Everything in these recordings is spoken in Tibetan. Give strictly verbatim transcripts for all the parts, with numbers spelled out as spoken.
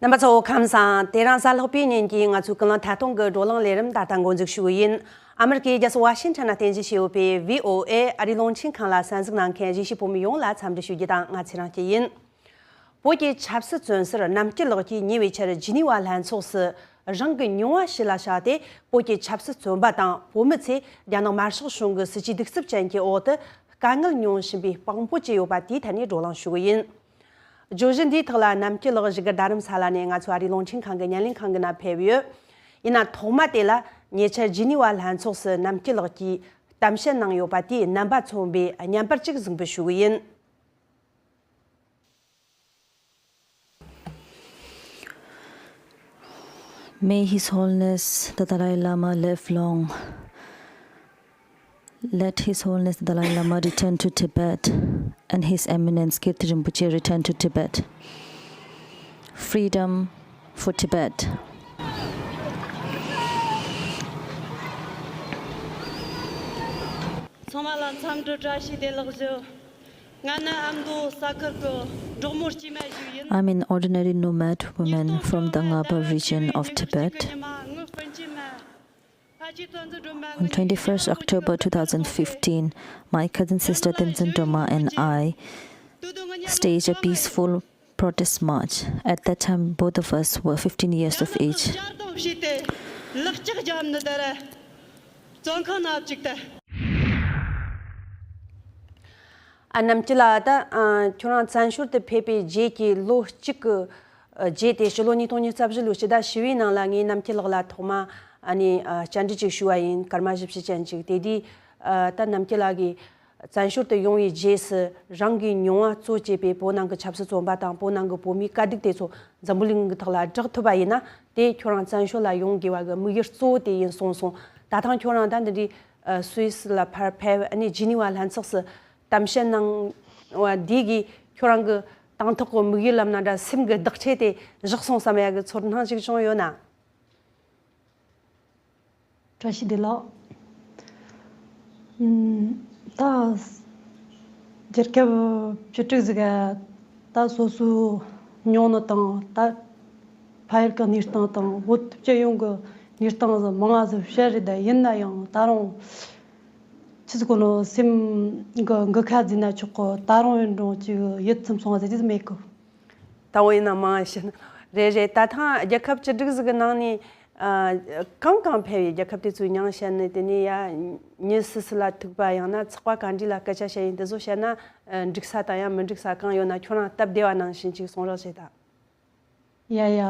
རྣམ་པ་ཚོ་ཁམས་བཟང་། དེ་རིང་གཟའ་ལྷག་པའི་ཉིན་གྱི་ང་ཚོའི་ཀུན་གླེང་ཐད་གཏོང་གི་བགྲོ་གླེང་ལས་རིམ་ད་ལྟ་འགོ་འཛུགས་ཞུ་གི་ཡིན། ཨ་མི་རི་ཀའི་རྒྱལ་ས་ཝ་ཤིང་ཊོན་ན་རྟེན་གཞི་བྱས་ཡོད་པའི་བྷི་ཨོ་ཨེ་ཨ་རིའི་རླུང་འཕྲིན་ཁང་ལ་གསན་གཟིགས་གནང་མཁན་གཞིས་བྱེས་བོད་མི་ཡོངས་ལ་འཚམས་འདྲི་ཞུ་རྒྱུ་དང་། ང་ཚེ་རིང་སྐྱིད་ཡིན། བོད་ཀྱི་ཆབ་སྲིད་བཙོན་ཟུར་རྣམ་རྒྱལ་ལགས་ཀྱིས་ཉེ་བའི་ཆར་ཇི་ནི་ཝ་ལྷན་ཚོགས་སུ་རང་གི་མྱོང་བ་ཞིག་ལ་བཞག་སྟེ། བོད་ཀྱི་ཆབ་སྲིད་བཙོན་པ་དང་བོད་མི་ཚོས་རྒྱ་ནག་དམར་ཤོག་གཞུང་གི་སྲིད་ཇུས་གདུག་རྩུབ་ཅན་གྱི་འོག་ཏུ་དཀའ་ངལ་མྱོང་བཞིན་པའི་དཔང་པོ་བྱས་ཡོད་པ་དེའི་ཐད་ནས་བགྲོ་གླེང་ཞུ་གི་ཡིན། བརྗོད་གཞི་འདིའི་ཐོག་ལ་རྣམ་རྒྱལ་ལགས་བཞུགས་སྒར་རྡ་རམ་ས་ལ་ནས་ང་ཚོ་ཨ་རིའི་རླུང་འཕྲིན་ཁང་གི་བརྙན་ལེན་ཁང་གི་ནང་ཕེབས་ཡོད། ཡིན་ན་ཐོག་མ་དེ་ལ་ཉེ་ཆར་ཇི་ནི་ཝ་ལྷན་ཚོགས་སུ་རྣམ་རྒྱལ་ལགས་ཀྱིས་གཏམ་བཤད་གནང་ཡོད་པ་དེའི་རྣམ་པ་མཚོན་པའི་བརྙན་པར་གཅིག་གཟིགས་འབུལ་ཞུ་གི་ཡིན། May His Holiness the Dalai Lama live long. Let His Holiness the Dalai Lama return to Tibet and His Eminence Kirti Rinpoche return to Tibet. Freedom for Tibet. ཚང་མ་ལ་འཚམས་འདྲི་བཀྲ་ཤིས་བདེ་ལེགས་ཞུ། ང་ནི་ཨ་མདོ་ས་ཁུལ་གྱི་འབྲོག་མོ་སྐྱེས་མ་ཞིག་ཡིན། I'm an ordinary nomad woman from the Ngaba region of Tibet. On twenty-first October two thousand fifteen, my cousin sister Tenzin Droma and I staged a peaceful protest march. At that time, both of us were fifteen years of age. ཨ། རྣམ་རྒྱལ་ལགས། ད་ཨ་ཁྱོད་རང་བཙན་བྱོལ་དུ་ཕེབས་པའི་རྗེས་ཀྱི་ལོ་གཅིག་གི་ཨ་རྗེས་དེ་ཕྱི་ལོ་ཉིས་སྟོང་ཉི་ཤུ་རྩ་བཞི་ལོའི་ཕྱི་ཟླ་བཞི་པའི་ནང་ལ་ངས་རྣམ་རྒྱལ་ལགས་ལ་ཐོག་མ་ཨ་ནི་ཨ་བཅར་འདྲི་ཅིག་ཞུས་པ་ཡིན། སྐར་མ་བཞི་བཅུ་ཅན་ཅིག་དེ་དུས་ཨ་ད་རྣམ་རྒྱལ་ལགས་ཀྱིས་བཙན་བྱོལ་དུ་ཡོང་བའི་རྗེས་སུ་རང་གི་མྱོང་བ་གཙོ་བྱས་པའི་བོད་ནང་གི་ཆབ་སྲིད་བཙོན་པ་དང་བོད་ནང་གི་བོད་མིའི་དཀའ་སྡུག་དེ་ཚོ་འཛམ་བུ་གླིང་གི་ཐོག་ལ་བསྒྲགས་ཐུབ་པ་ཡིན་ན། དེ་ཁྱོད་རང་བཙན་བྱོལ་ལ་ཡོང་དགོས་པ་གི་དམིགས་ཡུལ་གཙོ་བོ་དེ་ཡིན་གསུངས་སོང་། ད་ཐེངས་ཁྱོད་རང་ད་འདི་འདྲའི་ཨ་སུད་སི་ལ་ཕར་ཕེབས། ཨ་ནི་ཇི་ནི་ཝ་ལྷན་ཚོགས་སུ་གཏམ་བཤད་གནང་བ་འདི་གིས་ཁྱོད་རང་གི་དང་ཐོག་གི་དམིགས་ཡུལ་ལམ་ན་འདྲ་སེམས་ཀྱི་བདག་ཆས་དེ་བཞག་སོང་བསམ་ཡ་གི་ཚོར་སྣང་ཞིག་བྱུང་ཡོད་ན། བཀྲ་ཤིས་བདེ་ལེགས། ཨམ། ད་རྒྱལ་ཁབ་བཅུ་དྲུག་ཟིག་ག་ད་སོ་སོའི་མྱོང་ནི་དང་ད་ཕ་ཡུལ་གྱི་གནས་སྟངས་དང་བོད་སྤྱི་ཡོངས་ཀྱི་གནས་སྟངས་ཟིག་མང་ང་ཟིག་བཤད་རེད། ད་ཡིན་ན་ཡང་ད་རུང་ཆི་ཟིག་གོ་ནོ་སེམས་གི་འགུལ་ཁ་ཟིན་ན་ཆོག་གི། ད་རུང་ཡིན་རུང་ཅིག་ཡིད་ཚིམ་སོང་བ་ཟེར་རྒྱུ་ཟིག་མེད་གི། ད་འོ་ཡིན་ན་མང་བཤད་ན་རེད། རེད། ད་ཐེངས་རྒྱལ་ཁབ་བཅུ་དྲུག་ཟིག་གི་ནང་ནས་ཨ་གང་གང་ཕེབས་ཡོད། རྒྱལ་ཁབ་དེ་ཚོའི་མྱིང་བཤད་ནས། དེ་ནས་ཡ་མྱི་སུ་སུ་ལ་ཐུག་པ། ཡང་ན་ཚོགས་པ་ག་འདྲ་ལ་སྐད་ཆ་བཤད་ཡིན། དེ་ཚོ་བཤད་ན་ཨ་འགྲིག་ས་དང་ཡང་མི་འགྲིག་ས་གང་ཡོད་ན་ཁྱོད་རང་སྟབས་བདེ་བ་ནང་བཞིན་ཅིག་གསུང་རོགས་བྱེད་དང་། ཡ་ཡ།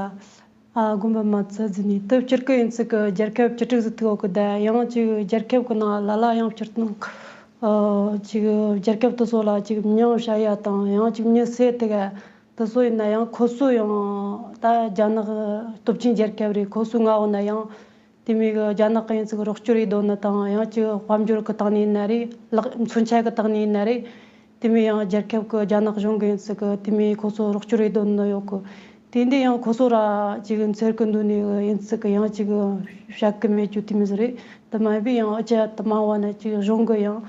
ཨ་དགོན་པ་མ་ཚད་ཟིན་ནས་དུ་སྤྱིར་གི་ཡིན་ཚིག་གི་རྒྱལ་ཁབ་བཅུ་དྲུག་ཟིག་ཐུག་ཡོད་གི། ད་ཡང་ཅིག་རྒྱལ་ཁབ་གི་ནང་ལ་ལ་ཡང་སྤྱིར་བཏང་ཨ་ཅིག་རྒྱལ་ཁབ་དེ་ཚོ་ལ་ཅིག་མྱིང་བྱ་ཡ་དང་ཡང་ཅིག་མྱི་སེ་དེ་ག་དེ་ཚོ་ཡིན་ན་ཡང་ཁོ་ཚོ་ཡང་ད་རྒྱ་ནག་སྟོབས་ཆེན་རྒྱལ་ཁབ་རེད། ཁོ་ཚོའི་མངའ་འོག་ན་ཡང་དེ་མོ་གི་རྒྱ་ནག་གི་ཡིན་ཚིག་རོགས་སྐྱོར་ཡེད་དོ་ནི་དང་ཡང་ཅིག་དཔལ་འབྱོར་གི་སྟེང་ནས་ཡིན་ན་རེད། ལག་མཚོན་ཆ་གི་སྟེང་ནས་ཡིན་ན་རེད། དེ་མོ་ཡང་རྒྱལ་ཁབ་གི་རྒྱ་ནག་གཞུང་གི་ཡིན་ཚིག་གི་དེ་མོ་ཁོ་ཚོ་རོགས་སྐྱོར་ཡེད་དོ་ནི་ཡོད་གི། དེ་འདི་ཡང་ཁོ་ཚོ་ར་ཅིག་འཚེར་གི་འདུག་ནི་ཡིན་ཚིག་གི་ཡང་ཅིག་བཤད་གི་མེད་རྒྱུ་དེ་མོ་ཟིག་རེད། དེ་མ་ཡིན་པའི་ཡང་ཨ་ཅག་དེ་མང་བ་ན་ཅིག་གཞུང་གི་ཡང་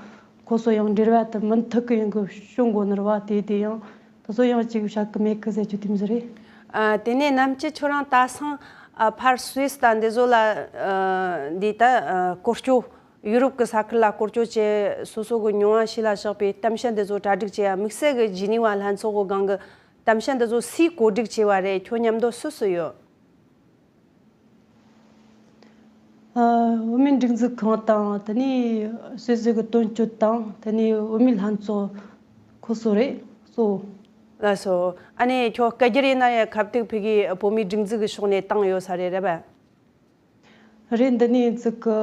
ཁོ་ཚོ་ཡང་འབྲེལ་བ་དེ་མུ་མཐུད་གི་ཡིན་གི་བྱུང་དགོས་ནི་རེད་བ། དེ་དེ་ཡང་དེ་ཚོ་ཡང་ཅིག་བཤད་གི་མེད་གི་ཟེར་རྒྱུ་དེ་མོ་ཟིག་རེད། ཨ་དེ་ནས་རྣམ་རྒྱལ་ཁྱོད་རང་ད་སང་ཨ་ཕར་སུད་སི་དང་འདི་ཚོ་ལ་ཨ་འདི་ད་ཨ་སྐོར་སྐྱོད། ཡུ་རོབ་ཀྱི་ས་ཁུལ་ལ་སྐོར་སྐྱོད་བྱས། སོ་སོ་གི་མྱོང་བ་ཞིག་ལ་བཞག་པའི་གཏམ་བཤད་འདི་ཚོ་གྲ་སྒྲིག་བྱས་ཡ། དམིགས་བསལ་གྱི་ཇི་ནི་ཝ་ལྷན་ཚོགས་ཀྱི་སྒང་གི་གཏམ་བཤད་འདི་ཚོ་སུས་གོ་སྒྲིག་བྱས་པ་རེད། ཁྱོད་མཉམ་དུ་སུ་སུ་ཡོད། ཨ་བོད་མིའི་སྒྲིག་འཛུགས་ཁང་དང་དེ་ནས་སྲིད་ཟུར་གྱི་དོན་གཅོད་དང་དེ་ནས་བོད་མིའི་ལྷན་ཚོགས་ཁོ་ཚོ་རེད་གཙོ་བོ། ལགས་སོ། ཨ་ནི་ཁྱོད་སྐད་སྒྱུར་ཡིན་ན་ཡང་ཁ་ཐུག་ཕ་གིའི་བོད་མིའི་སྒྲིག་འཛུགས་ཀྱི་ཕྱོགས་ནས་བཏང་ཡོད་ས་རེད། རེད་པ། རེད། འདི་ནས་ཚིག་གི་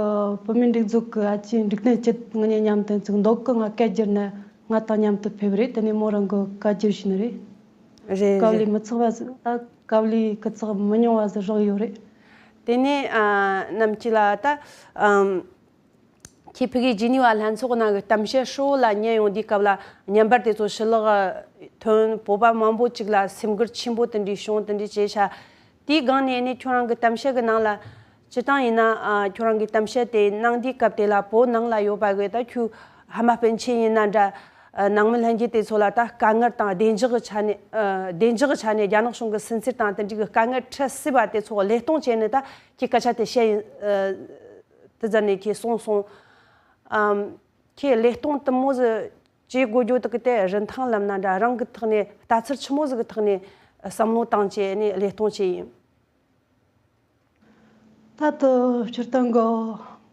བོད་མིའི་སྒྲིག་འཛུགས་ཀྱི་ཨ་ཅེ་འབྲུག་སྒྲོན་སྐྱིད་ངེད་གཉིས་མཉམ་དུ་ཚིག་མདོ་གི་ང་སྐད་བསྒྱུར་ནས་ང་དང་མཉམ་དུ་ཕེབས་རེད། དེ་ནས་མོ་རང་གི་བཀའ་བསྒྱུར་བྱས་ནི་རེད། རེད། དཀའ་ལས་རེད། མི་ཚེགས་པ་ཟིག་ད་དཀའ་ལས་ཁུ་ཚགས་མི་ཉུང་བ་ཟིག་རག་ཡོད་རེད། དེ་ནས་ཨ་རྣམ་རྒྱལ་ལགས་ད་ཨམ་ཁྱེད་ཕ་གིའི་ཇི་ནི་ཝ་ལྷན་ཚོགས་ནང་གི་གཏམ་བཤད་ཧྲིལ་བོ་ལ་ཉན་ཡོང་དུས་སྐབས་ལ་བརྙན་པར་དེ་ཚོ་ཕྱི་ལོགས་ཐོན། བོད་པ་མང་པོ་ཅིག་ལ་སེམས་འགུལ་ཆེན་པོ་དེ་འདྲའི་བྱུང་། དེ་འདྲའི་བྱས་ཤག་དེའི་སྒང་ནས་ནི་ཁྱོད་རང་གི་གཏམ་བཤད་ཀྱི་ནང་ལ་སྤྱིར་བཏང་ཡིན་ན་ཨ་ཁྱོད་རང་གི་གཏམ་བཤད་དེ་གནང་དུས་སྐབས་དེ་ལ་བོད་ནང་ལ་ཡོད་པ་གི་ད་ཁྱོད་ཕ་མ་སྤུན་མཆེད་ཡིན་ན་འདྲ། ཨ། ནང་མི་ལྷན་རྒྱས་དེ་ཚོ་ལ་ད་དཀའ་ངལ་དང་བདེ་འཇགས་ཀྱི་ཆ་ནས། ཨ། བདེ་འཇགས་ཀྱི་ཆ་ནས་རྒྱ་ནག་གཞུང་གི་སུན་གཙེར་དང་དེ་འདྲའི་གི་དཀའ་ངལ་འཕྲད་སྲིད་པ་དེ་ཚོ་ལས་གཏོང་བྱས་ནས་ད་ཁྱེད་སྐད་ཆ་དེ་བཤད་ཡིན། ཨ། དེ་ཟེར་ནས་ཁྱེད་གསུངས་སོང་། ཨམ། ཁྱེད་ལས་གཏོང་དུ་མོ་ཟིག་བྱེད་དགོས་རྒྱུ་དག་གི་དེ་རིན་ཐང་ལབ་ན་འདྲ། རང་གི་ཐོག་ནས་ལྟ་ཚུལ་ཆི་མོ་ཟིག་གི་ཐོག་ནས་བསམ་བློ་བཏང་བྱས་ནས་ལས་གཏོང་བྱས་ཡིན། ད་ལྟ་སྤྱིར་བཏང་གི་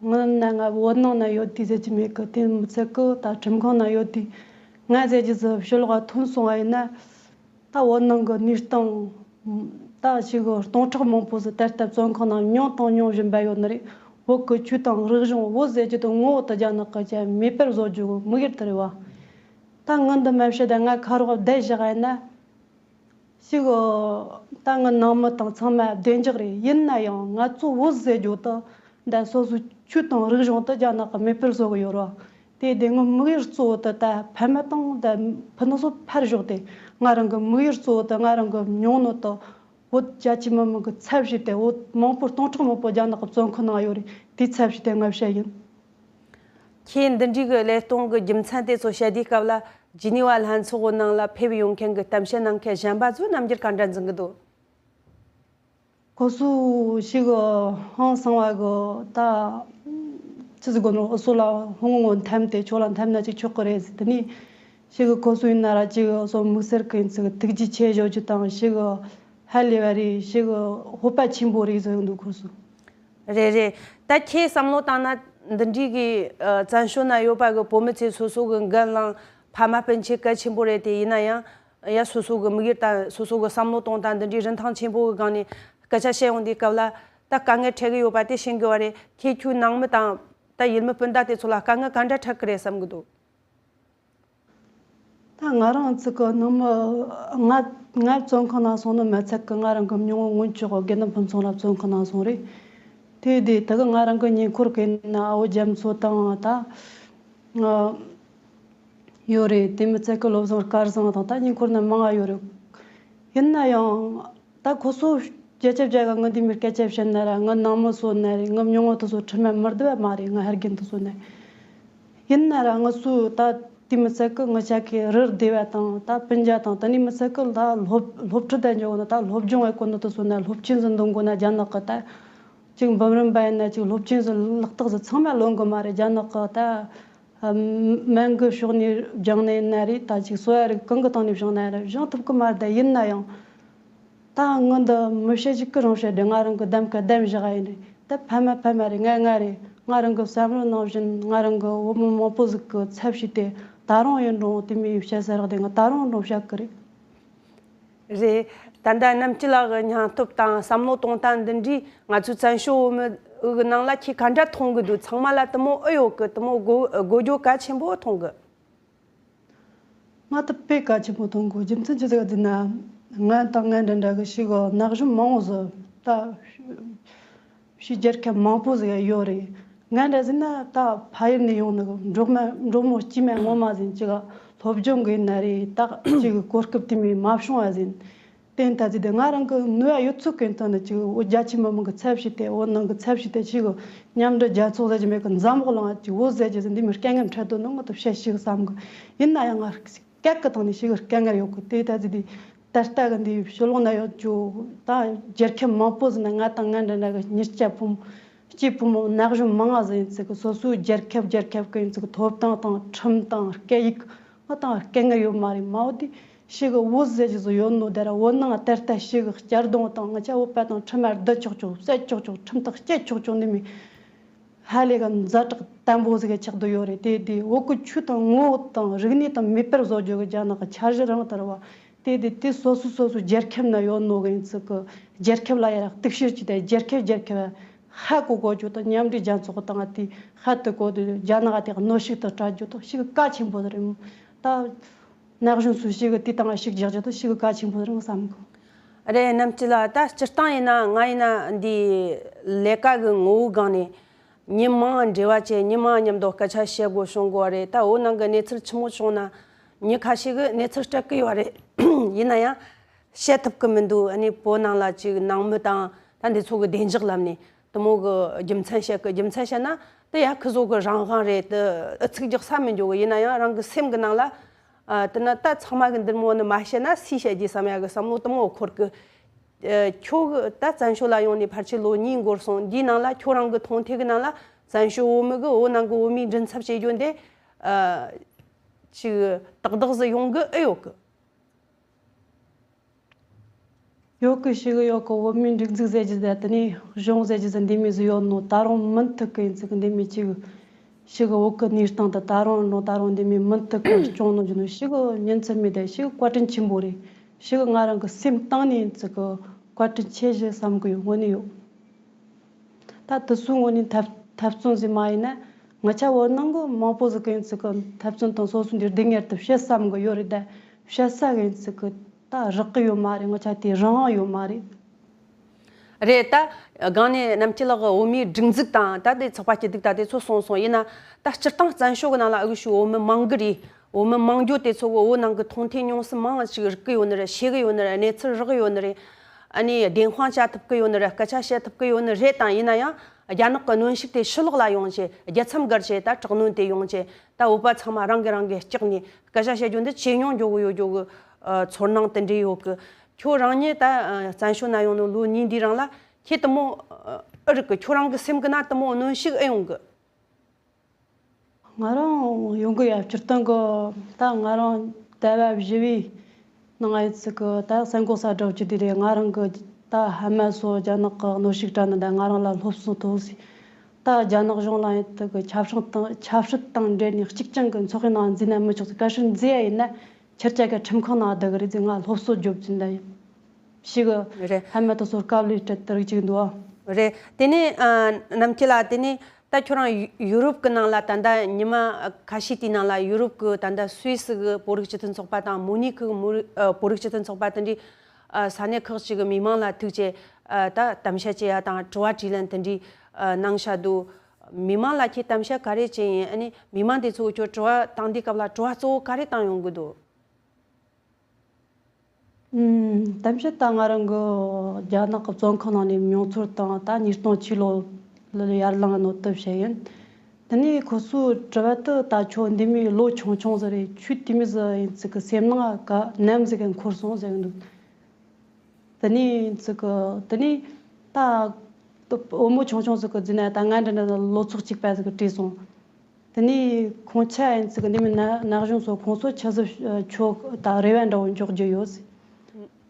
ངའི་ནང་ང་བོད་ནང་ན་ཡོད་དུས་ཟེར་གྱི་མེད་གི། དེ་མི་ཚད་གི་ད་ཁྲིམས་ཁང་ན་ཡོད་དུས་ང་ཟེར་གྱི་ཟིག་ཕྱི་ལོགས་ཐོན་སོང་བ་ཡིན་ན། ད་བོད་ནང་གི་གནས་སྟངས་ད་ཞིག་གི་སྟོང་ཕྲག་མང་པོ་ཟིག་ད་ལྟ་བཙོན་ཁང་ནང་མྱོང་དང་མྱོང་བཞིན་པ་ཡོད་ནི་རེད། བོད་གི་ཆོས་དང་རིག་གཞུང་བོད་ཟེར་གྱི་དེ་ངོ་བོ་དེ་རྒྱ་ནག་གིས་ཀྱང་མེད་པར་བཟོ་རྒྱུ་གི་དམིགས་ཡུལ་དེ་རེད་བ། ད་ངའི་འདི་མ་བཤད་ད་ང་ཁ་རོག་བསྡད་བཞག་ཡིན་ན། ཞིག་ད་ངའི་ནང་མི་དང་ཚང་མ་བདེ་འཇགས་རེད། ཡིན་ན་ཡང་ང་ཚོ་བོད་ཟེར་རྒྱུ་དེ་འདི་སོ་སོའི་ཆོས་དང་རིག་གཞུང་དེ་རྒྱ་ནག་གིས་མེད་པར་བཟོ་གི་ཡོད་རེད་བ། དེ་དེ་ངའི་དམིགས་ཡུལ་གཙོ་བོ་དེ་ད་ཕ་མ་དང་ད་ཕུ་ནུ་སོགས་ཕར་ཞོག་སྟེ། ང་རང་གི་དམིགས་ཡུལ་གཙོ་བོ་དེ་ང་རང་གི་མྱོང་ནོ་དེ་བོད་རྒྱ་ཆེ་མི་མང་གི་ཚབ་བྱས་ཏེ། བོད་མང་པོ་སྟོང་ཕྲག་མང་པོ་རྒྱ་ནག་གི་བཙོན་ཁང་ནང་ཡོད་རེད། དེའི་ཚབ་བྱས་ཏེ་ང་བཤད་ཡིན། ཁྱེད་འདི་འདྲའི་གི་ལས་གཏོང་གི་རྒྱུ་མཚན་དེ་ཚོ་བཤད་དུས་སྐབས་ལ་ཇི་ནི་ཝ་ལྷན་ཚོགས་ནང་ལ་ཕེབས་ཡོང་མཁན་གི་གཏམ་བཤད་གནང་མཁན་གཞན་པ་ཚོས་རྣམ་འགྱུར་ག་འདྲ་འཛིན་གི་འདུག་ཁོ་ཚོ་ཞིག་ཧང་སང་བ་གི་ད་ཆི་ཟིག་གོ་ནོ། འུ་ཚོ་ལ་ཧོང་ངོ་འཐམ་སྟེ་ཁྱོད་ལ་འཐམ་ན་ཅིག་ཆོག་གི་རེད་ཟེར། དེ་ནས་ཞིག་ཁོ་ཚོ་ཡིན་ན་ར་ཅིག་འུ་ཚོ་དམིགས་བསལ་གི་ཡིན་ཚིག་ཐུགས་རྗེ་ཆེ་ཞུ་རྒྱུ་དང་། ཞིག་ཧ་ལས་པ་རེད། ཞིག་སྤོབས་པ་ཆེན་པོ་རེད་ཟེར་གི་འདུག་ཁོ་ཚོ། རེད་རེད། ད་ཁྱེད་བསམ་བློ་བཏང་ན་འདི་འདྲའི་གི་ཨ་བཙན་བྱོལ་ན་ཡོད་པ་གི་བོད་མི་ཚོས་སོ་སོ་གི་འགན་བླངས། ཕ་མ་སྤུན་མཆེད་གལ་ཆེན་པོ་རེད་དེ། ཡིན་ན་ཡང་ཡ་སོ་སོ་གི་དམིགས་ཡུལ་དང་སོ་སོ་གི་བསམ་བློ་གཏོང་སྟངས་འདི་འདྲའི་རིན་ཐང་ཆེན་པོ་གི་སྒང་ནས་སྐད་ཆ་བཤད་ཡོང་དུས་སྐབས་ལ་ད་དཀའ་ངལ་འཕྲད་གི་ཡོད་པ་དེ་ཤེས་དགོས་པ་རེད། ཁྱེད་ཁྱོད་ནང་མི་དང་ད་ཡུལ་མི་སྤུན་ཟླ་དེ་ཚོ་ལ་དཀའ་ངལ་ག་འདྲ་འཕྲད་གི་རེད་བསམ་གི་འདུག་ད་ང་རང་ཚོ་གི་ནང་མི་ང་ང་བཙོན་ཁང་ནང་སོང་ནི་མ་ཚད་གི། ང་རང་གི་མྱོང་བོ་སྔོན་ཆད་དགེ་འདུན་ཕུན་ཚོགས་ལ་བཙོན་ཁང་ནང་སོང་རེད། དེ་དེ་དེ་གི་ང་རང་གི་ཉེ་འཁོར་གི་ན་ཨ་བོ་རྒྱ་མཚོ་དང་ད་ང་ཡོད་རེད། དེ་མི་ཚད་གི་བློ་བཟང་སྐལ་བཟང་དང་ད་ཉེ་འཁོར་ན་མང་ང་ཡོད་རེད། ཡིན་ན་ཡང་ད་ཁོ་ཚོ་བརྒྱ་ཆ་བརྒྱ་ག་ངའི་འདི་མིར་སྐད་ཆ་བཤད་ན་ར། ངའི་ནང་མི་སོ་ན་རེད། ངའི་མྱོང་བོ་དེ་ཚོ་ཁྲིམས་མ་མི་བསྡུ་བ་མ་རེད། ང་ཧར་རྒན་དེ་ཚོ་ན། ཡིན་ན་ར་ང་ཚོ་ད་དེ་མི་ཚད་གི་ངའི་ཆ་གི་རི་སྡེ་བ་དང་ད་སྤུན་ཀྱག་དང་། དེ་ནས་མི་ཚད་གི་ད་སློབ་སློབ་ཁྲིད་དང་འཇོག་ན་ད་སློབ་སྦྱོང་བའི་གོ་ནོ་དེ་ཚོ་ན་སློབ་ཆེན་ཟིག་འདོན་དགོས་ན་རྒྱ་ནག་གི་ད་ཅིག་འབུམ་རམས་པ་ཡིན་ན་ཅིག་སློབ་ཆེན་ཟིག་ལག་རྟགས་ཟིག་ཚང་མ་ལོན་གི་མ་རེད། རྒྱ་ནག་གི་ད་སྨན་གི་ཕྱོགས་ནས་སྦྱངས་ནས་ན་རེད། ད་ཅིག་གསོ་བ་རིགས་གང་གི་སྟེང་ནས་སྦྱངས་ན་རེད། སྦྱངས་ཐུབ་གི་མ་རེད། ད་ཡིན་ན་ཡང་ད་ངའི་འདི་མི་བཤད་ཅིག་གི་རང་བཤད་དེ་ང་རང་གི་གདམ་ཀ་གདམ་བཞག་ཡིན་རེད། ད་ཕ་མ་ཕ་མ་རེད། ང་ང་རེད། ང་རང་གི་བསམ་བློ་ནང་བཞིན་ང་རང་གི་བུ་མོ་མང་པོ་ཟིག་གི་ཚབ་བྱས་ཏེ་ད་རུང་ཡིན་རུང་དེ་མོའི་བཤད་ས་རག་དེ་ང་ད་རུང་རུང་བཤད་གི་རེད། རེད། ད་ལྟ་རྣམ་སྐྱིད་ལགས་ཀྱི་སྙིང་སྟོབས་དང་བསམ་བློ་གཏོང་སྟངས་འདི་འདྲའི་ང་ཚོའི་བཙན་བྱོལ་བོད་མི་གི་ནང་ལ་ཁྱེད་ག་འདྲ་མཐོང་གི་འདུག་ཚང་མ་ལ་དེ་མོ་ཨེ་ཡོད་གི། དེ་མོ་དགོས་དགོས་རྒྱུ་གལ་ཆེན་པོ་མཐོང་གི། ང་ད་དཔེ་གལ་ཆེན་པོ་མཐོང་གི། རྒྱུ་མཚན་ཅི་ཟིག་ཟེར་ན། ང་དང་ང་འདྲ་འདྲ་གི་ཞིག་ན་གཞོན་མང་བོ་ཟིག་ད་ཕྱི་རྒྱལ་ཁབ་མང་པོ་ཟིག་ཡོད་རེད། ང་འདྲ་ཟིག་ན་ད་ཕ་ཡུལ་ནས་ཡོང་ནི་གི་འབྲོག་མ་འབྲོག་མོ་སྐྱེས་མ་ངོ་མ་ཟིག་ཅིག་སློབ་སྦྱོང་གི་ཡིན་ན་རེད། ད་ཅིག་གོ་སྐབས་དེ་མོ་མ་བྱུང་བ་ཟིག་ཡིན། དེ་ཡིན་ད་ཟིག་དེ་ང་རང་གི་ནུས་པ་ཡོད་ཚད་ཀྱི་སྟེང་ནས་ཅིག་བོད་རྒྱ་ཆེ་མི་མང་གི་ཚབ་བྱས་ཏེ། བོད་ནང་གི་ཚབ་བྱས་ཏེ་ཅིག་མཉམ་འབྲེལ་རྒྱལ་ཚོགས་ཟེར་གྱི་མེད་གི། འཛམ་བུ་གླིང་ཅིག་བོད་ཟེར་གྱི་ཟིག་འདི་མོ་དཀའ་ངལ་འཕྲད་དོ་ནི་ང་ད་བཤད་ཤེས་བསམ་གི། ཡིན་ན་ཡང་ང་སྐད་གི་སྟེང་ནས་ཞེ་གི་དཀའ་ངལ་ཡོད་གི། དེ་ད་ཟིག་དེ་ད་ལྟ་གི་འདི་ཕྱི་ལོགས་ན་ཡོད་རྒྱུ་ད་རྒྱལ་ཁབ་མང་པོ་ཟིག་ན་ང་དང་ང་འདྲ་འདྲ་གི་གཉེར་སྐྱ་ཕོ་མོ་སྐྱེས་ཕོ་མོ་ན་གཞོན་མང་ང་ཟིག་ཡིན་ཚིག་གི། སོ་སོའི་རྒྱལ་ཁབ་རྒྱལ་ཁབ་གི་ཡིན་ཚིག་གི་ཐོབ་ཐང་དང་ཁྲིམས་དང་སྐད་ཡིག་ང་དང་དཀའ་ངལ་ཡོད་མ་རེད། མ་འོ་དེ་ཞེ་གི་བོད་ཟེར་གྱི་ཟིག་ཡོད་ནོ་དེ་ར། བོད་ནང་ད་ལྟ་ཞེ་གི་གཅར་རྡུང་དང་ང་ཆ་བོད་པ་དང་ཁྲིམས་མ་བསྡུ་ཆོག་ཆོག་བསད་ཆོག་ཆོག་ཁྲིམས་ཐག་བཅད་ཆོག་ཆོག་འདི་མོ་ཧ་ལས་གི་ཛ་དྲག་དམ་པོ་ཟིག་གི་ཆགས་བསྡད་ཡོད་རེད། དེ་དེ་བོད་གི་ཆོས་དང་ངོ་བོ་དང་རིག་གནས་དང་མེད་པར་བཟོ་རྒྱུ་གི་རྒྱ་ནག་གི་འཆར་གཞི་རང་དར་བ། དེ་དེ་དེ་སོ་སོ་སོ་སོ་རྒྱལ་ཁབ་ན་ཡོད་ནོ་གི་ཡིན་ཚིག་གི། རྒྱལ་ཁབ་ལ་ཡར་གཏུག་བཤེར་བྱས་ཏེ་རྒྱལ་ཁབ་རྒྱལ་ཁབ་ཧ་གོ་གོ་རྒྱུ་དང་། མཉམ་འབྲེལ་རྒྱལ་ཚོགས་དང་དེ་ཧ་དུ་གོ་དེ་རྒྱ་ནག་དེ་གནོན་ཤུགས་དུ་སྤྲད་རྒྱུ་དང་ཞེ་གི་གལ་ཆེན་པོ་རེད། ད་ན་གཞོན་ཚོས་ཞེ་གི་དེ་དང་ཤུགས་རྒྱག་རྒྱུ་དང་ཞེ་གི་གལ་ཆེན་པོ་རེད་བསམ་གི། རེད། རྣམ་སྐྱིད་ལགས། ད་སྤྱིར་བཏང་ཡིན་ན་ང་ཡིན་ན་འདི་ལས་ཀ་གི་ངོ་བོའི་སྒང་ནས་མི་མང་འབྲེལ་བ་བྱས། མི་མང་མཉམ་དུ་སྐད་ཆ་བཤད་དགོས་བྱུང་དགོས་པ་རེད། ད་བོད་ནང་གི་གནས་ཚུལ་ཆི་མོ་བྱུང་ན་མི་ཁ་ཤས་ཀྱིས་གནས་ཚུལ་སྤྲད་གི་ཡོད་རེད། ཡིན་ན་ཡང་བཤད་ཐུབ་གི་མི་འདུག་ཨ་ནི་བོད་ནང་ལ་ཅིག་ནང་མི་དང་ད་འདི་ཚོ་གི་བདེ་འཇགས་ལབ་ནས་དེ་མོ་གི་རྒྱུ་མཚན་བཤད་གི། རྒྱུ་མཚན་བཤད་ན་དེ་ཡ་ཁི་ཚོ་གི་རང་དབང་རེད། དེ་ཨུ་ཚུགས་རྒྱག་ས་མི་འཇུག་གི། ཡིན་ན་ཡང་རང་གི་སེམས་གི་ནང་ལ་ ཨ་དེ་ན་ད་ཚང་མ་གི་འདི་མོ་ནི་མ་བཤད་ན་སུས་བཤད་རྒྱུ་བསམ་ཡ་གི་བསམ་བློ་དེ་མོ་འཁོར་གི། ཨ་ཁྱོད་གི་ད་བཙན་བྱོལ་ལ་ཡོང་ནས་ཕལ་ཆེར་ལོ་གཉིས་འགོར་སོང་། འདིའི་ནང་ལ་ཁྱོད་རང་གི་མཐོང་ཐོས་གི་ནང་ལ་བཙན་བྱོལ་བོད་མི་གི་བོད་ནང་གི་བོད་མིའི་མགྲིན་ཚབ་བྱེད་རྒྱུ་འདི་ཨ་ཅིག་ཏག་ཏག་ཟིག་ཡོང་གི་ཨེ་ཡོད་གི། ཡོད་གི། ཞིག་ཡོད་གི། བོད་མིའི་སྒྲིག་འཛུགས་ཟེར་རྒྱུ་ཟེར་དེ་ནས་གཞུང་ཟེར་རྒྱུ་ཟེར་འདི་མོ་ཟིག་ཡོད་ནོ། ད་རུང་མུ་མཐུད་གི་ཡིན་ཙི་གི་འདི་མོ་ཅིག་ཞིག་གི་བོད་གི་གནས་སྟངས་དེ་ད་རུང་ནོ་ད་རུང་འདི་མོ་མུ་མཐུད་གི་སྐྱོང་ནོ་རྒྱུ་ནོ་ཞིག་གི་ཉིན་མཚན་མེད་དེ་ཞིག་གི་བཀའ་དྲིན་ཆེན་པོ་རེད། ཞིག་གི་ང་རང་གི་སེམས་གཏིང་ནས་ཡིན་ཙི་གི་བཀའ་དྲིན་ཆེ་ཞེས་བསམ་གི་ཡོད། དངོས་གནས་ཡོད། ད་དེ་ཚོའི་ངོས་ནས་འཐབ་འཐབ་རྩོད་ཟིག་མ་ཡིན་ན། ང་ཆ་བོད་ནང་གི་མང་པོ་ཟིག་གི་ཡིན་ཙི་གི་འཐབ་རྩོད་དང་སོ་སོ་འདི་སྡུག་བསྔལ་དེ་བཤད་བསམ་གི་ཡོད་རེད། ད་བཤད་ས་གི་ཡིན་ཙི་གི་ད་རག་གི་ཡོད་མ་རེད། ང་ཆ་དེ་རང་ཡོད་མ་རེད། རེད། ད་སྒང་ནས་རྣམ་རྒྱལ་ལགས་བོད་མིའི་སྒྲིག་འཛུགས་དང་ད་དེ་ཚོགས་པ་སྐྱིད་སྡུག་ད་དེ་ཚོ་གསུངས་སོང་། ཡིན་ན་ད་སྤྱིར་བཏང་བཙན་བྱོལ་གི་ནང་ལ་ཨུ་ཤུ་བོད་མི་མང་གི་རེད། བོད་མི་མང་རྒྱུ་དེ་ཚོ་གི་བོད་ནང་གི་མཐོང་ཐོས་མྱོང་སྲིད་མང་ཞིག་རིག་གི་ཡོད་ནི་རེད། ཤེས་གི་ཡོད་ནི་རེད། གནས་ཚུལ་རག་གི་ཡོད་ནི་རེད། ཨ་ནི་བདེན་དཔང་བྱ་ཐུབ་གི་ཡོད་ནི་རེད། སྐད་ཆ་བཤད་ཐུབ་གི་ཡོད་ནི་རེད། དང་ཡིན་ན་ཡང་རྒྱ་ནག་གི་གནོན་ཤུགས་དེ་ཕྱི་ལོགས་ལ་ཡོང་བྱས་རྒྱལ་མཚམས་བརྒལ་བྱས་ད་དྲག་གནོན་དེ་ཡོང་བྱས་ད་བོད་པ་ཚང་མ་རང་གིས་རང་གི་ལྕགས་ནས་སྐད་ཆ་བཤད་རྒྱུ་འདི་ཇེ་ཉུང་འགྲོ་གི་ཡོད་རྒྱུ་གི་ཨ་ཚོར་སྣང་དེ་འདྲས་ཡོད་གི། ཁྱོད་རང་ཉིད་ད་ཨ་བཙན་བྱོལ་ན་ཡོང་ནོ་ལོ་གཉིས་འདིའི་རིང་ལ་ཁྱེད་དེ་མོ་ཨ་ཨེ་རིག་གི། ཁྱོད་རང་གི་སེམས་གི་ན་དེ་མོ་གནོན་ཤུགས་ཨེ་ཡོང་གི། ང་རང་ཡོང་གི་ཡ། སྤྱིར་བཏང་གི་ད་ང་རང་ཟླ་བ་བཞི་བའི་ནང་ཨེ་ཙི་གི་ད་གསར་འགོད་གསལ་བསྒྲགས་བྱས་དུས་རེད། ང་རང་གི་ད་ཧ་མ་སོ་རྒྱ་ནག་གི་གནོན་ཤུགས་དྲག་ནི་ད་ང་རང་ལ་སློབ་གསོ་ཐོབ་ཟིག་ད་རྒྱ་ནག་གཞུང་ལ་ཨེ་ཙི་གི་ཆབ་སྲིད་དང་ཆབ་སྲིད་དང་འབྲེལ་ནས་གཅིག་རྐྱང་གི་ཚོགས་པའི་ནང་འཛུལ་ན་མི་ཆོག་ཟིག་གལ་སྲིད་འཛུལ་ཡ་ཡིན་ན་ཁྱེད་ཅག་གི་ཁྲིམས་ཁང་ནང་བསྡད་གི་རེད་ཟིག་ང་སློབ་གསོ་རྒྱོབ་ཀྱིན་ད་ཡིན། ཞིག་རེད། ཧ་མ་ཏོ་སོར་དཀའ་ལས་སྤྲད་དེ་རིགས་ཅིག་འདུག་ཨ། རེད། དེ་ནས་ཨ་རྣམ་མཁྱེན་ལགས། དེ་ནས་ད་ཁྱོད་རང་ཡུ་ཡུ་རོབ་ཀྱི་ནང་ལ་ད་ལྟ་ཉི་མ་ཁ་ཤས་དེའི་ནང་ལ་ཡུ་རོབ་ཀྱི་ད་ལྟ་སུད་སི་གི་བོད་རིགས་སྤྱི་མཐུན་ཚོགས་པ་དང་མུ་ནིག་གི་མུ་རི་ཨ་བོད་རིགས་སྤྱི་མཐུན་ཚོགས་པ་དེ་འདྲའི་ཨ་ས་གནས་ཁག་ཅིག་གི་མི་མང་ལ་ཐུག་བྱས་ཨ་ད་གཏམ་བཤད་བྱེད་ཡ་དང་དྲི་བ་དྲིས་ལན་དེ་འདྲའི་ཨ་གནང་བཞག་འདུག་མི་མང་ལ་ཁྱེད་གཏམ་བཤད་ག་རེ་བྱས་ཡིན། ཨ་ནི་མི་མང་དེ་ཚོ་ཁྱོད་དྲི་བ་བཏང་དུས་སྐབས་ལ་དྲི་བ་གཙོ་བོ་ག་རེ་བཏང་ཡོང་གི་འདུག་ཨུམ། གཏམ་བཤད་ད་ང་རང་གི་རྒྱ་ནག་གི་བཙོན་ཁང་ནང་ནས་མྱོང་ཚོར་དང་ད་ཉིས་སྟོང་ཕྱི་ལོ་ལ་ཡར་ལངས་ནོ་དེ་བཤད་ཡིན། དེ་ནས་ཁོ་ཚོའི་དྲི་བ་དེ་ད་ཁྱོད་འདི་མོའི་ལོ་ཆུང་ཆུང་ཟིག་རེད། ཁྱོད་དེ་མོ་ཟིག་ཡིན་ཙི་གི་སེམས་ནང་ག་ནམ་ཟིག་གི་འཁོར་སོང་ཟེར་གི་འདུག་དེ་ནས་ཙི་གི་དེ་ནས་ད་བུ་མོ་ཆུང་ཆུང་ཟིག་གི་རྫུན་ན་ད་ང་འདྲ་འདྲ་ལོ་ཚོགས་གཅིག་པ་ཟིག་གི་བྲིས་སོང་། དེ་ནས་ཁོང་ཆ་ཡིན་ཙི་གི་འདི་མི་ན་ན་གཞུང་སོགས་ཁོང་ཚོ་ཆ་ཟིག་ཁྱོད་ད་རེ་བ་འདྲ་བོ་འཇོག་རྒྱུ་ཡོད་ཟེར།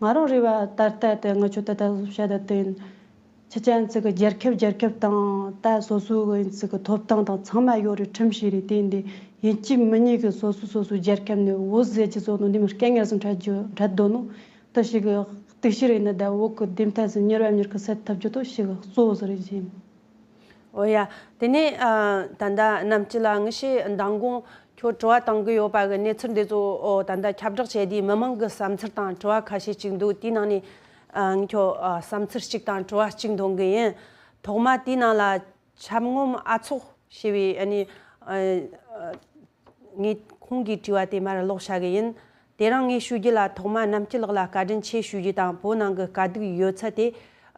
ང་རང་རེ་བ་ད་ལྟ་དེ་ང་ཁྱོད་ད་ལྟ་བཤད་ད་དེ་ཡིན། ཁྱེད་ཅག་ཡིན་ཙི་གི་རྒྱལ་ཁབ་རྒྱལ་ཁབ་དང་ད་སོ་སོ་གི་ཡིན་ཙི་གི་ཐོབ་ཐང་དང་ཚང་མ་ཡོད་རེད། ཁྲིམས་ཤིག་རེད། དེ་ཡིན་དུས་ཡིན་གཅིག་མིན་གཉིས་གི་སོ་སོ་སོ་སོའི་རྒྱལ་ཁབ་ནས་བོད་ཟེར་གྱི་བཟོ་ནོ་འདི་མི་སྐད་ངར་ཟིག་འཕྲད་རྒྱུ་འཕྲད་འདོད་ནོ། དེ་ཞིག་གི་གཏུག་བཤེར་ཡིན་ན་ད་བོད་གི་བདེན་མཐའ་ཟིག་མྱུར་བ་མྱུར་གི་སེལ་ཐུབ་རྒྱུ་དེ་ཞིག་གཙོ་བོ་ཟིག་རེད་ཟེར། འོ་ཡ། དེ་ནས་ཨ་ད་ལྟ་རྣམ་སྤྱི་ལ་ངི་ཤེས་མདང་དགོང་ཁྱོད་དྲི་བ་བཏང་གི་ཡོད་པ་གི་གནས་ཚུལ་འདི་ཚོ་ཨོ་ད་ལྟ་ཁྱབ་བསྒྲགས་བྱས་དུས་མི་མང་གི་བསམ་ཚུལ་དང་དྲི་བ་ཁ་ཤས་ཅིག་འདུག་དེའི་ནང་ནས་ཨ་ངི་ཁྱོད་ཨ་བསམ་ཚུལ་གཅིག་དང་དྲི་བ་གཅིག་འདོན་གི་ཡིན། ཐོག་མ་དེའི་ནང་ལ་འཁྱམ་ངོམ་ཨ་ཚོགས་ཞེས་པའི་ཨ་ནི་ཨ་ངས་ཁོང་གིས་དྲིས་པ་དེ་མར་ཀློག་བྱ་གི་ཡིན། དེ་རིང་ངས་ཞུ་རྒྱུ་ལ་ཐོག་མ་རྣམ་སྤྱི་ལགས་ལ་བཀའ་དྲིན་ཆེ་ཞུ་རྒྱུ་དང་བོད་ནང་གི་དཀའ་སྡུག་ཡོད་ཚད་དེ་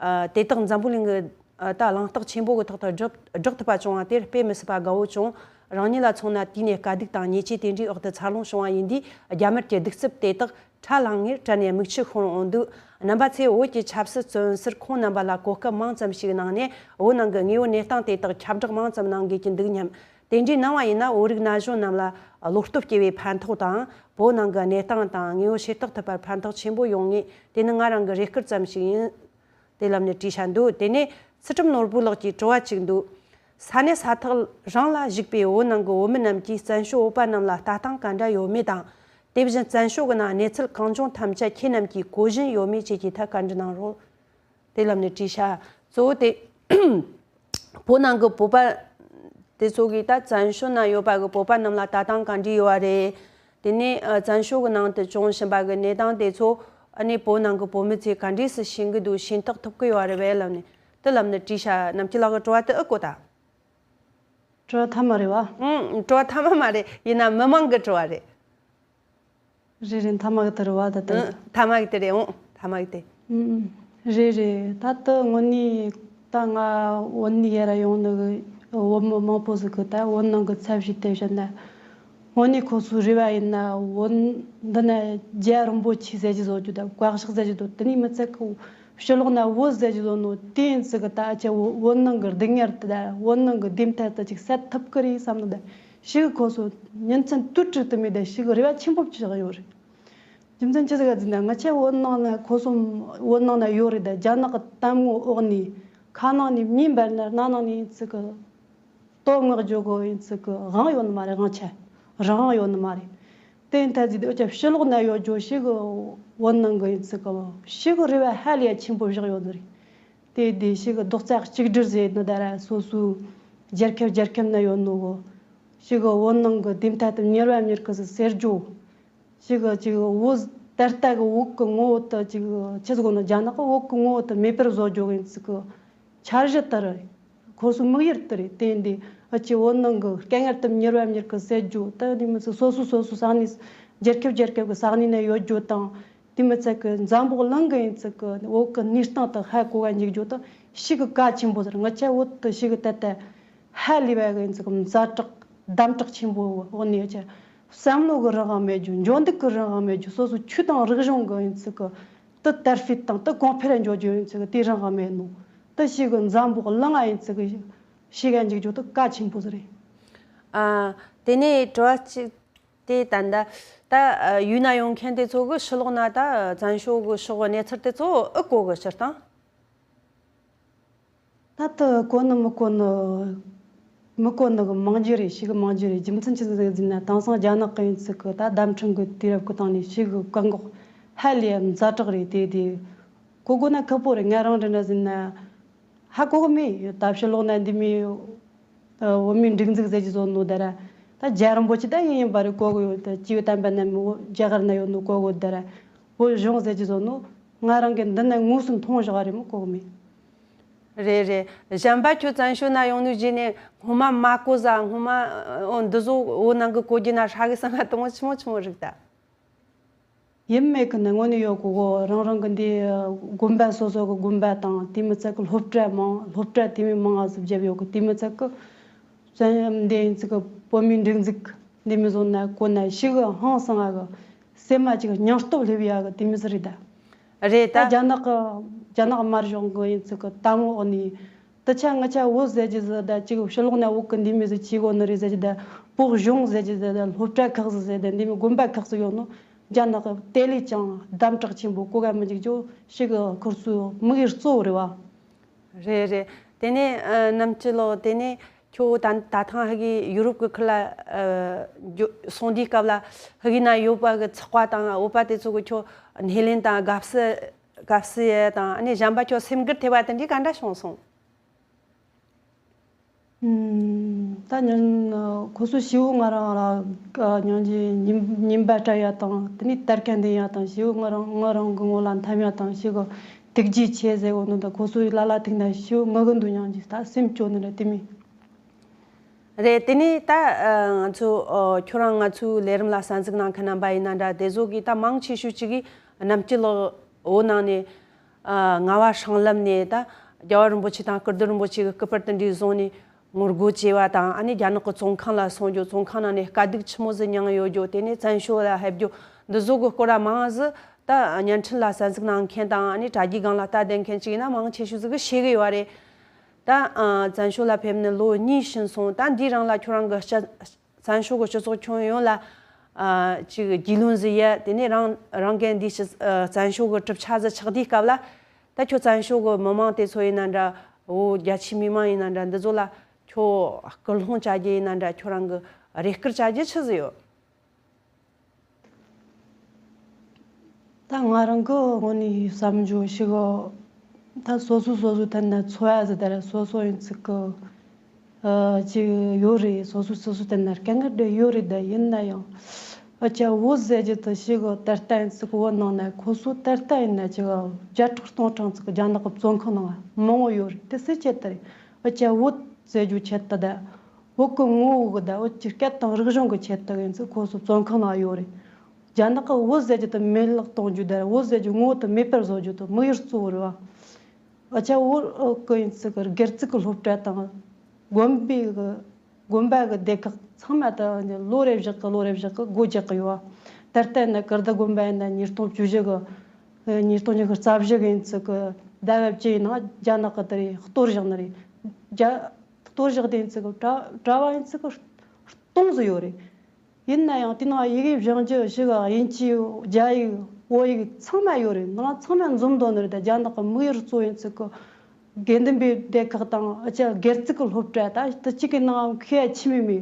ཨ་དེ་དག་འཛམ་བུ་གླིང་གི་ཨ་ད་གླེང་སྟེགས་ཆེན་པོ་གི་ཐོག་ཏུ་སྒྲོག་སྒྲོག་ཐུབ་པ་བྱུང་བ་དེར་དཔེ་མི་སྲིད་པ་དགའ་བོ་བྱུང་། རང་ཉིད་ལ་མཚོན་ན་དུས་ནས་དཀའ་སྡུག་དང་ཉེས་ཆད་དེ་འདྲའི་འོག་ཏུ་འཚར་ལོངས་བྱུང་བ་ཡིན་དུས་རྒྱ་མི་གྱི་གདུག་རྩུབ་དེ་དག་ཁྲ་ལྷང་ངེར་དྲན་ནས་མིག་ཆུ་ཤོར་འོང་འདུག་རྣམ་པ་ཚོས་བོད་ཀྱི་ཆབ་སྲིད་བཙོན་ཟུར་ཁོང་རྣམ་པ་ལ་གོ་སྐབས་མང་ཙམ་ཞིག་གནང་ནས་བོད་ནང་གི་དངོས་ཡོད་གནས་སྟངས་དེ་དག་ཁྱབ་བསྒྲགས་མང་ཙམ་གནང་དགོས་ཀྱི་འདུག་སྙམ། དེ་འདྲའི་གནང་བ་ཡིན་ན་བོད་རིགས་ན་གཞོན་རྣམས་ལ་བློ་སྟོབས་སྐྱེ་བའི་ཕན་ཐོགས་དང་བོད་ནང་གི་གནས་སྟངས་དང་དངོས་ཡོད་ཤེས་རྟོགས་ཐུབ་པར་ཕན་ཐོགས་ཆེན་པོ་ཡོང་ངེས། དེ་ནི་ང་རང་གི་རེ་སྐུལ་ཙམ་ཞིག་ཡིན། དེ་ལམ་ནས་བྲིས་བཞག་འདུག་དེ་ནས་ཚུལ་ཁྲིམས་ནོར་བུ་ལགས་ཀྱིས་དྲི་བ་གཅིག་འདུག་ས་གནས་ས་ཐག་རིང་ལ་བཞུགས་པའི་བོད་ནང་གི་བོད་མི་རྣམས་ཀྱིས་བཙན་བྱོལ་བོད་པ་རྣམས་ལ་ལྟ་སྟངས་ག་འདྲ་ཡོད་མེད་དང་། དེ་བཞིན་བཙན་བྱོལ་གྱི་ནང་གནས་ཚུལ་གང་བྱུང་ཐམས་ཅད་ཁྱེད་རྣམས་ཀྱིས་གོ་བཞིན་ཡོད་མེད་བཅས་ཀྱི་ཐད་བཀའ་འདྲི་གནང་རོགས། དེ་ལམ་ནས་བྲིས་ཤག་གཙོ་བོ་དེ། བོད་ནང་གི་བོད་པ་དེ་ཚོ་གིས་ད་བཙན་བྱོལ་ན་ཡོད་པ་གི་བོད་པ་རྣམས་ལ་ལྟ་སྟངས་ག་འདྲ་ཡོད་པ་རེད། དེ་ནས་ཨ་བཙན་བྱོལ་གི་ནང་དུ་བྱུང་བཞིན་པ་གི་གནས་སྟངས་དེ་ཚོ་ཨ་ནི་བོད་ནང་གི་བོད་མི་ཚོས་ག་འདྲས་སེ་ཤེས་ཀྱི་འདུག་ཤེས་རྟོགས་ཐུབ་ཀྱི་ཡོད་པ་རེད་པས་ལབ་ནས་དེ་ལམ་ནས་བྲིས་ཤག་རྣམ་རྒྱལ་ལགས་ཀྱི་དྲི་བ་དེ་ཨེ་གོ་ད། དྲི་བ་མཐའ་མ་རེད་བ། ཨང་། དྲི་བ་མཐའ་མ་མ་རེད། ཡིན་ན་མི་མང་གི་དྲི་བ་རེད། རེད་རེད། མཐའ་མ་གི་དེ་རེད་བ་ད་ལྟ། ཨང་། མཐའ་མ་གི་དེ་རེད། ཨང་། མཐའ་མ་གི་དེ། ཨང་། རེད་རེད། ད་ལྟ་དངོས་གནས་ད་ང་བོད་ནས་ཡར་ཡོང་ནི་གི་བོད་མི་མང་པོ་ཟིག་གི་ད་བོད་ནང་གི་ཚབ་བྱས་ཏེ་བཤད་ན། དངོས་གནས་ཁོ་ཚོའི་རེ་བ་ཡིན་ན། བོད་འདི་ན་རྒྱལ་བ་རིན་པོ་ཆེ་ཟེར་གྱི་བཟོ་རྒྱུ་དང་བཀའ་ཤག་ཟེར་གྱི་འདུག་དེ་ནས་མི་ཚད་ཀི་ཕྱི་ལོགས་ན་བོད་ཟེར་གྱི་བཟོ་ནོ་དེ་ཡིན་ཚིག་གི། ད་ཨ་ཅག་བོད་བོད་ནང་གི་སྡུག་བསྔལ་དེ་དང་བོད་ནང་གི་འདེམས་ཐད་དེ་ཅིག་སེལ་ཐུབ་ཀི་རེད་བསམ་ནོ་དང་། ཞེ་གི་ཁོ་ཚོ་ཉིན་མཚན་དུས་དྲུག་ཏུ་མེད་དང་ཞེ་གི་རེ་བ་ཆེན་པོ་བཅོལ་ཡོད་རེད། རྒྱུ་མཚན་ཅི་ཟིག་ག་ཟེར་ན། ང་ཆ་བོད་ནང་ན་ཁོ་ཚོ་བོད་ནང་ན་ཡོད་རེད་ད། རྒྱ་ནག་གི་དམ་ངོ་འོག་ནས་ཁ་ནང་ནས་མྱི་འབར་ན་སྣ་ནང་ནས་ཡིན་ཚིག་གི་ལྟོ་མངགས་འཇོག་གི་ཡིན་ཚིག་གི་དབང་ཡོད་ནི་མ་རེད། དབང་ཆ་རང་དབང་ཡོད་ནི་མ་རེད། དེ་ཡིན་ཐ་ཟིག་དེ་འུ་ཅག་ཕྱི་ལོགས་ན་ཡོད་རྒྱུ་ཞེ་གི་བོད་ནང་གི་ཡིན་ཚིག་གི་ཞེ་གི་རེ་བ་ཧ་ལས་ཆེན་པོ་བཞག་ཡོད་ནི་རེད། དེ་དེ་ཞེ་གི་རྡོག་རྩ་གཅིག་སྒྲིལ་ཟེར་ནི་ད་ར་སོ་སོའི་རྒྱལ་ཁབ་རྒྱལ་ཁབ་ན་ཡོད་ནོ་གི་ཞེ་གི་བོད་ནང་གི་འདེམས་ཐད་དུ་མྱུར་བ་མྱུར་གི་ཟེར་རྒྱུ། ཞེ་གི་ཅིག་བོད་ད་ལྟ་གི་བོད་གི་ངོ་བོ་དེ་ཅིག་ཆི་ཟིག་ནོ། རྒྱ་ནག་གི་བོད་གི་ངོ་བོ་དེ་མེད་པར་བཟོ་རྒྱུ་ཡིན་ཚིག་གི་འཆར་གཞི་དེ་རེད། ཁོ་ཚོའི་དམིགས་ཡུལ་དེ་རེད། དེ་ཡིན་དུས་ཨ་ཅེ་བོད་ནང་གི་དཀའ་ངལ་དེ་མྱུར་བ་མྱུར་གི་སེལ་རྒྱུ། ད་དེ་མི་ཚད་སོ་སོ་སོ་སོ་ས་གནས་རྒྱལ་ཁབ་རྒྱལ་ཁབ་གི་ས་གནས་ན་ཡོད་རྒྱུ་དང་། དེ་མི་ཚད་གི་འཛམ་བུ་གླིང་གི་ཡིན་ཚིག་གི་བོད་གི་གནས་སྟངས་དེ་ཧ་གོ་ག་འཇུག་རྒྱུ་དེ་ཞེ་གི་གལ་ཆེན་པོ་ཟེར། ང་ཆ་བོད་དེ་ཞེ་གི་ད་ལྟ་ཧ་ལས་པ་གི་ཡིན་ཚིག་གི་ཛ་དྲག་དམ་དྲག་ཆེན་པོ་འོག་ནས་ཡོད་ཆ། བསམ་བློ་གི་རང་དབང་མེད་རྒྱུ། འཇོན་འདུག་གི་རང་དབང་མེད་རྒྱུ། སོ་སོ་ཆོས་དང་རིག་གཞུང་གི་ཡིན་ཚིག་གི་དེ་དར་སྤེལ་དང་དེ་གོང་འཕེལ་འགྲོ་རྒྱུ་ཡིན་ཚིག་གི་དེའི་རང་དབང་མེད་ནོ། དེ་ཞེ་གི་འཛམ་བུ་གླིང་ང་ཡིན་ཚིག་གི་ཤེས་ག་འཇུག་རྒྱུ་དེ་གལ་ཆེན་པོ་ཟིག་རེད། ཨ། དེ་ནས་དྲི་བ་གཅིག་དེ་ད་ལྟ་ད་ཡུལ་ན་ཡོང་མཁན་དེ་ཚོ་གི་ཕྱི་ལོགས་ན་ད་བཙན་བྱོལ་གི་ཕྱོགས་གི་གནས་ཚུལ་དེ་ཚོ་ཨེ་གོ་གི་སྤྱིར་བཏང་། ད་དེ་གོ་ནི་མི་གོ་ནི་མི་གོ་ནི་གི་མང་རྒྱུ་རེད། ཞེ་གི་མང་རྒྱུ་རེད། རྒྱུ་མཚན་ཅི་ཟིག་ཟེར་ན། དེང་སང་རྒྱ་ནག་གི་ཡིན་ཚིག་གི་ད་བརྡ་འཕྲིན་གི་དུས་རབས་གི་སྟེང་ནས་ཞེ་གི་བཀག་འགོག་ཧ་ལས་ཛ་དྲག་རེད། དེ་དེ་གོ་དགོས་ན་ཁག་པོ་རེད། ང་རང་འདྲ་འདྲ་ཟེར་ན་ཧ་གོ་གི་མེད། ད་ཕྱི་ལོགས་ན་འདི་མི་བོད་མིའི་སྒྲིག་འཛུགས་ཟེར་གྱི་བཟོ་ནོ་ད་ར། ད་རྒྱལ་བ་རིན་པོ་ཆེ་ད་ཡིན་ཡིན་པ་རེད་གོ་གི་ཡོད། ད་སྐྱེས་བུ་དམ་པ་རྣམས་རྒྱ་གར་ན་ཡོད་ནོ་གོ་གི་ཡོད་ད་ར། བོད་གཞུང་ཟེར་གྱི་བཟོ་ནོ་ང་རང་གི་འདི་ན་དངོས་སུ་མཐོང་བཞག་རེད་མོ། གོ་གི་མེད། རེད་རེད། གཞན་པ་ཁྱོད་བཙན་བྱོལ་ན་ཡོང་ནུས་རྗེས་ནས་སྔོན་མ་མ་གོ་ཟ། སྔོན་མ་འོ་འདི་བཟོ་འོ་ནང་གི་གོ་རྒྱུ་ན་ཧྲ་གི་ས་ང་དང་ཆི་མོ་ཆི་མོ་རིག་ད། ཡིན་མེད་གི་ནི་དངོས་གནས་ཡོད་གི་གོ། རང་རང་གི་འདི་དགོན་པ་སོ་སོ་གི་དགོན་པ་དང་དེ་མི་ཚད་གི་སློབ་གྲྭ་མང་སློབ་གྲྭ་དེ་མི་མང་ང་ཟིག་བརྒྱབ་ཡོད་གི། དེ་མི་ཚད་གི་བཙན་འདི་ཡིན་ཚིག་གི་བོད་མིའི་སྒྲིག་འཛུགས་འདི་མི་བཟོ་ན་གོ་ན་ཞེ་གི་ཧང་སང་ང་གི་སེམས་མ་ཅིག་སྙིང་སྟོབས་སླེབས་ཡ་གི་དེ་མི་ཟིག་རེད་ད། རེད་ད། ད་རྒྱ་ནག་གི་རྒྱ་ནག་དམར་གཞུང་གི་ཡིན་ཚིག་གི་དམ་འོག་ནས་དེ་ཆ་ང་ཆ་བོད་ཟེར་གྱི་ཟིག་ད་ཅིག་ཕྱི་ལོགས་ན་བོད་གི་འདི་མི་ཟིག་བྱེད་དགོས་ནི་རེད་ཟེར་གྱི་ད། བོད་གཞུང་ཟེར་གྱི་ཟིག་ད་སློབ་གྲྭ་ཁག་ཟིག་ཟེར་ད་འདི་མི་དགོན་པ་ཁག་ཟིག་ཡོད་ནོ། རྒྱ་ནག་གི་དེ་ལས་ཀྱང་དམ་དྲག་ཆེན་པོ་གོ་ག་མི་འཇུག་རྒྱུ་ཞེ་གི་ཁོ་ཚོའི་དམིགས་ཡུལ་གཙོ་བོ་རེད་བ། རེད་རེད། དེ་ནས་ཨ་རྣམ་དཔྱོད་ལགས། དེ་ནས་ཁྱོད་ད་ད་ཐེངས་ཧ་གི་ཡུ་རོབ་གི་ཁུལ་ལ་ཨ་འགྱོ་སོང་དུས་སྐབས་ལ་ཧ་གི་ན་ཡོད་པ་གི་ཚགས་པ་དང་བོད་པ་དེ་ཚོ་གི་ཁྱོད་སྣེ་ལེན་དང་དགའ་བསུ་དགའ་བསུ་ཡས་དང་ཨ་ནི་གཞན་པ་ཁྱོད་སེམས་འགུལ་ཐེབས་པ་དེ་འདྲའི་ག་འདྲ་བྱུང་སོང་། ཨུམ། ད་ཉིན་ཁོ་ཚོ་ཞེ་བོ་ང་རང་ལ་སྙིང་རྗེ་ཉིན་ཉིན་པ་སྤྲད་ཡ་དང་དེ་ནས་དར་ཁ་འདོན་ཡ་དང་ཞེ་བོ་ང་རང་ང་རང་གི་ངོ་ལ་འཐམ་ཡ་དང་ཞེ་གི་ཐུགས་རྗེ་ཆེ་ཟེར་གོ་ནོ་ད་ཁོ་ཚོའི་ལ་ལ་ཐུག་ན་ཞེ་བོ་ང་གི་འདུག་སྙིང་རྗེ་ད་སེམས་སྐྱོ་ནི་རེད་དེ་མིན། རེད། དེ་ནས་ད་ཨ་ང་ཚོ་ཨ་ཁྱོད་རང་ང་ཚོའི་ལས་རིམ་ལ་གསན་གཟིགས་གནང་མཁན་རྣམ་པ་ཡིན་ན་འདྲ་དེ་ཚོ་གིས་ད་མང་ཆེ་ཤོས་ཅིག་གིས་རྣམ་དཔྱོད་ལགས་འོ་ནང་ནས་ཨ་རྔ་བ་ཧྲང་ལམ་ནས་ད་རྒྱལ་བ་རིན་པོ་ཆེ་དང་སྐུ་ལྡོག་རིན་པོ་ཆེ་གི་སྐུ་པར་དེ་འདྲའི་བཟུང་ནས་ངོ་རྒོལ་བྱས་པ་དང་ཨ་ནི་རྒྱ་ནག་གི་བཙོན་ཁང་ལ་སོང་རྒྱུ། བཙོན་ཁང་ནང་ནས་དཀའ་སྡུག་ཆི་མོ་ཟིག་མྱངས་ཡོད་རྒྱུ། དེ་ནས་བཙན་བྱོལ་ལ་ཕེབས་རྒྱུ། འདི་ཚོ་གི་སྐོར་ལ་མང་ཟིག་ད་བརྙན་འཕྲིན་ལ་གསན་གཟིགས་གནང་མཁན་དང་ཨ་ནི་དྲ་རྒྱའི་སྒང་ལ་ལྟ་བསྡད་མཁན་ཅིག་ཡིན་ན་མང་ཆེ་ཤོས་ཟིག་གིས་ཤེས་གི་ཡོད་རེད། ད་ཨ་བཙན་བྱོལ་ལ་ཕེབས་ནས་ལོ་གཉིས་ཕྱིན་སོང་། ད་འདིའི་རིང་ལ་ཁྱོད་རང་གི་སྤྱི་བཙན་བྱོལ་གི་སྤྱི་ཚོགས་ཁྱོན་ཡོངས་ལ་ཨ་ཅིག་རྒྱུས་ལོན་ཟིག་ཡས། དེ་ནས་རང་རང་གི་འདི་ཕྱི་ཨ་བཙན་བྱོལ་གི་གྲུབ་ཆ་ཟིག་ཆགས་དུས་སྐབས་ལ་ད་ཁྱོད་བཙན་བྱོལ་གི་མི་མང་དེ་ཚོ་ཡིན་ན་འདྲ། འོ་རྒྱ་ཆེའི་མི་མང་ཡིན་ན་འདྲ། འདི་ཚོ་ལ་ཁྱོད་སྐུལ་སློང་བྱ་རྒྱུ་ཡིན་ན་འདྲ། ཁྱོད་རང་གི་རེ་སྐུལ་བྱ་རྒྱུ་ཆི་ཟིག་ཡོད། ད་ང་རང་གི་ངོས་ནས་བསམ་རྒྱུ་ཞིག་ད་སོ་སོ་སོ་སོའི་ཐད་ན་འཚོ་བ་ཟེར་ད་ར་སོ་སོ་ཡིན་ཚིག་གི་ཨ་ཅིག་ཡོད་རེད། སོ་སོ་སོ་སོའི་ཐད་ན་དཀའ་ངལ་འདྲ་ཡོད་རེད། ད་ཡིན་ན་ཡང་ཨ་ཅག་བོད་ཟེར་རྒྱུ་དེ་ཞིག་ད་ལྟ་ཡིན་ཚིག་བོད་ནང་ན་ཁོ་ཚོ་ད་ལྟ་ཡིན་ན་ཅིག་བརྒྱ་ཕྲག་སྟོང་ཕྲག་ཚིག་རྒྱ་ནག་གི་བཙོན་ཁང་ནང་མང་བོ་ཡོད་རེད། དེ་སུ་ཆེད་དུ་རེད། ཨ་ཅག་བོད་ཟེར་རྒྱུ་ཆེད་དུ་ད། བོད་ཀྱི་ངོ་བོ་གི་ད་བོད་ཀྱི་སྐད་དང་རིག་གཞུང་གི་ཆེད་དུ་ཡིན་ཚུལ་ཁོ་ཚོ་བཙོན་ཁང་ནང་ཡོད་རེད། རྒྱ་ནག་གི་བོད་ཟེར་རྒྱུ་དེ་མེད་བརླག་གཏོང་རྒྱུ་དེ་རེད། བོད་ཟེར་རྒྱུ་ངོ་བོ་དེ་མེད་པར་བཟོ་རྒྱུ་དེ་དམིགས་ཡུལ་གཙོ་བོ་རེད་བ། ཨ་ཅག་བོད་ཀྱི་ཡིན་ཚུལ་གི་སྒེར་ཚུགས་ཀྱི་སློབ་གྲྭ་དང་དགོན་པའི་གི་ དགོན་པ་གི་སྡེ་ཁག་ཚང་མ་ད་ལོ་རེ་བཞག་གི་ལོ་རེ་བཞག་གི་སྒོ་རྒྱག་གི་ཡོད། ད་ལྟ་ན་ཀིརྟི་དགོན་པ་ཡིན་ན་ཉིས་སྟོང་བཅུ་བཞི་གི་ཉིས་སྟོང་ཉི་ཤུ་རྩ་བཞི་གི་ཡིན་ཚུལ་གི་ཟླ་བ་བཅུ་ཡི་ནང་རྒྱ་ནག་གི་དེ་རེད། གཏོར་བཞག་ནི་རེད། རྒྱ་གཏོར་བཞག་དེ་ཡིན་ཚུལ་གི་གྲྭ་གྲྭ་བ་ཡིན་ཚུལ་གི་སྟོང་ཟིག་ཡོད་རེད། ཡིན་ན་ཡང་དེ་ནང་ཡི་གེ་བྱང་རྒྱུ་ཞིག་དབྱིན་ཇི་རྒྱ་ཡིག་བོད་ཡིག་ཚང་མ་ཡོད་རེད། ནང་ཚང་མ་འཛོམས་འདུག་ནི་རེད། ད་རྒྱ་ནག་གི་དམིགས་ཡུལ་གཙོ་ཡིན་ཚུལ་གི་དགེ་འདུན་པའི་སྡེ་ཁག་དང་ཨ་ཅག་སྒེར་བཙུགས་ཀྱི་སློབ་གྲྭ་ད་དེ་གཅིག་གི་ནང་མཁས་ཆི་མི་མི་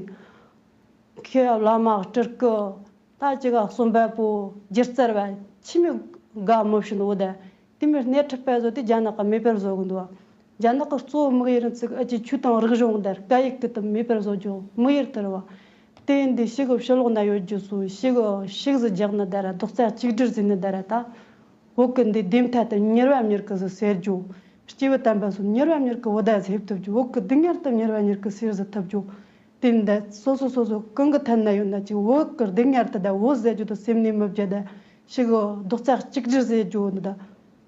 མཁས་བླ་མ་སྤྲུལ་སྐུ་ད་ཅི་ག་གསུམ་པ་པོ་སྒྱུ་རྩལ་བ་ཆི་མི་དགའ་མི་ཤི་འདུག་ད། དེ་མིན་གནས་ཁྲི་པ་བཟོ་དེ་རྒྱ་ནག་གི་མེ་སྤར་བཟོ་གི་འདུག་རྒྱ་ནག་གི་གཙོ་བོ་དམིགས་ཡུལ་ཚིག་ཨ་ཅེ་ཆོས་དང་རིག་གཞུང་དེ་སྐད་ཡིག་དེ་དུ་མེ་སྤར་བཟོ་རྒྱུ་དམིགས་ཡུལ་དེ་རེད་བ། དེ་ཡིན་དུས་ཤི་གི་ཕྱི་ལོགས་ན་ཡོད་རྒྱུ་སུ་ཤི་གི་ཤིག་ཟི་རྒྱག་ནི་ད་ར་རྡོག་རྩ་གཅིག་སྒྲིལ་ཟིན་ནི་ད་ར་ད། བོད་ཀྱི་འདི་བདེན་མཐའ་དེ་མྱུར་བ་མྱུར་གི་ཟི་ཟེར་རྒྱུ། སྐྱེས་བུ་དམ་པ་སུ་མྱུར་བ་མྱུར་གི་བོད་ཟླ་ཟེར་ཐུབ་རྒྱུ། བོད་ཀྱི་སྡུག་བསྔལ་དེ་མྱུར་བ་མྱུར་གི་ཟེར་ཟི་ཐུབ་རྒྱུ། དེ་འདི་སོ་སོ་སོ་སོ་གང་གི་ཐད་ན་ཡོད་ན་ཅིག་བོད་ཀྱི་སྡུག་བསྔལ་དེ་ད་བོད་ཟེར་རྒྱུ་དེ་སེམས་ནས་མི་བརྗེད་ད། ཤི་གི་རྡོག་རྩ་གཅིག་སྒྲིལ་ཟེར་རྒྱུ་འདི་ད།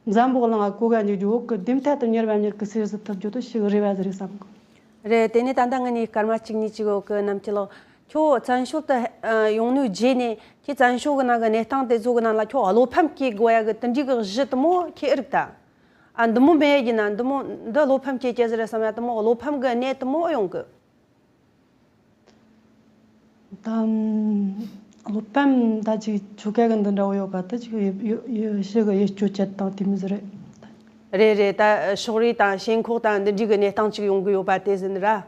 འཛམ་བུ་གླིང་ང་གོ་ག་འཇུག་རྒྱུ་བོད་ཀྱི་བདེན་མཐའ་དེ་མྱུར་བ་མྱུར་གི་ཟེར་ཟི་ཐུབ་རྒྱུ་དེ་ཤི་གི་རེ་བ་ཟི་རེད་བསམ་གི། རེད། དེ་ནས་ད་ལྟ་ངི་ནས་སྐར་མ་གཅིག་གཉིས་ཅིག་འོག་གི་རྣམ་ཐར་ལགས། ཁྱོད་བཙན་བྱོལ་དུ་ཡོང་ནུས་རྗེས་ནས་ཁྱེད་བཙན་བྱོལ་གི་ནང་གི་གནས་སྟངས་དེ་ཚོ་གི་ནང་ལ་ཁྱོད་བློ་ཕམ་སྐྱེ་དགོས་ཡ་གི་དེ་འདྲའི་གི་གཞི་དེ་མོ་ཁྱེད་ཨེ་རིག་ད། ཨ་འདི་མོ་མེད་ཡིན་ན་འདི་མོ་འདི་བློ་ཕམ་སྐྱེ་སྐྱེ་ཟི་རེད་བསམ་ཡ་དེ་མོ་བློ་ཕམ་གི་གནས་དེ་མོ་ཨེ་ཡོང་གི། དམ། བློ་ཕམ་ད་ཅིག་ཆོ་ག་གི་འདི་འདྲ་བོ་ཡོད་ག་ད་ཅིག་ཡོད་ཡོད་ཡོད་ཤི་གི་ཡོད་སྤྱོད་ཅེས་དང་དེ་མི་ཟི་རེད། རེད་རེད། ད་ཕྱོགས་རིས་དང་ཞེན་ཁོག་དང་འདི་འདྲའི་གི་གནས་སྟངས་ཅིག་ཡོང་གི་ཡོད་པ་དེ་ཟིན་ར།